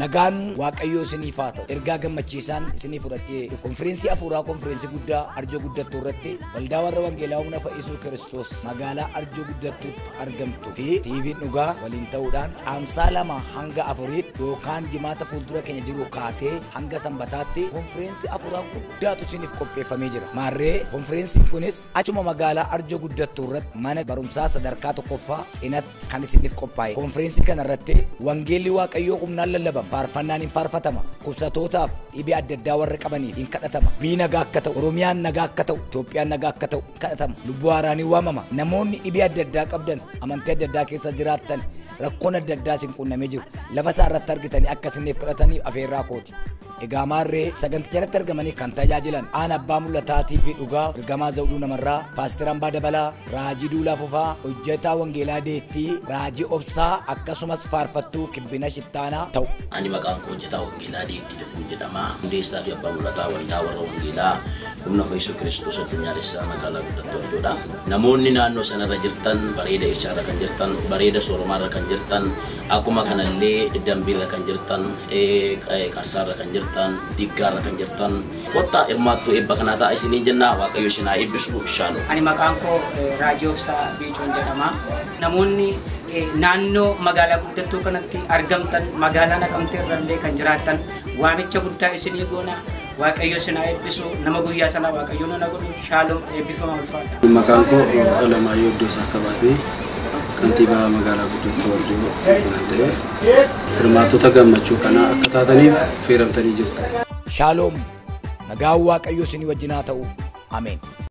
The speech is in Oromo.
Nagaan Waaqayyoo isiniif haa ta'u. Ergaa gammachiisaan isinii fudhadhee konfiraansii afuuraa konfiraansii guddaa Arjoo Guddattuu irratti waldaa warra wangeelaa humna fayyisuu Kiristoos magaalaa Arjoo Guddattuutti argamtu fi TV'n dhugaa waliin ta'uudhaan caamsaa 2 hanga 4 yookaan jimaata fuuldura keenya jiru kaasee hanga sanbataatti konfiraansii afuuraa guddaatu isiniif qopheeffamee jira. Maarree konfiraansiin kunis achuma magaalaa Arjoo Guddattuu irratti mana barumsaa sadarkaa tokkoffaa cinatti kan isiniif qophaa'e. Konfiraansii kana irratti wangeelli Waaqayyoo humnaan lallabama. Faarfannaan hin faarfatama. Kubsatootaaf dhibee adda addaa warra qabaniif hin kadhatama. Biyyi nagaa akka ta'u, Oromiyaan nagaa akka ta'u, Itoophiyaan nagaa akka ta'u kadhatama. Lubbuu haaraan hin waamama. Namoonni dhibee adda addaa qabdan, amantii adda addaa keessa jiraattan, rakkoon adda addaa isin qunnamee jiru. Lafa isaa irratti argitanii akka isiniif kadhataniif afeerraa kooti. Egaa maarree saganticha irratti argamanii kan tajaajilan aan abbaa mul'ataa TV dhugaa, ergamaa Zawuduu Namarraa, Paaster Ambaa Dabalaa, Raajii Duulaa Fufaa, hojjetaa Wangeelaa Deettii, Raajii Obsaa akkasumas faarfattuu Kibbina Shittaanaa ta'u. Ani maqaan koo hojjetaa Wangeelaa Deettii Dagguu jedhama. Hundeessaa fi abbaa mul'ataa waldaa warra Wangeelaa humna fayyisuu Kiristoos addunyaalessaa magaalaa Guddattuu Arjoodha. Namoonni naannoo sanarra jirtan, bareeda Irshaarra kan jirtan, bareeda Soorumaarra kan jirtan, akkuma kanallee Dambiirra kan jirtan, Qarsaarra kan jirtan, Diggaarra kan jirtan, kottaa hirmaattuu eebba kanaa ta'a isiniin jenna. Waaqayyo isin haa eebbisu. Shaalom. Ani maqaan koo Raajii Obsaa Biicoon jedhama. Namoonni naannoo magaalaa Guddattuu kanatti argamtan, magaalaa Naqamtee irrallee kan jiraattan, waamicha guddaa isinii goona. Waaqayyo isin haa eebbisu. Nama guyyaa sanaa Waaqayyo nu godhu. Shaalom, eebbifama, ulfaadha. Maqaan koo Alamaayyoo Iddoosaa Kabaatee, kantiibaa magaalaa Guddattuu Arjoo kan ta'e, hirmaattota gammachuu kanaa akka taataniif affeeramtanii jirtu. Shaaloom, nagaan Waaqayyo isinii wajjin haa ta'u. Ameen.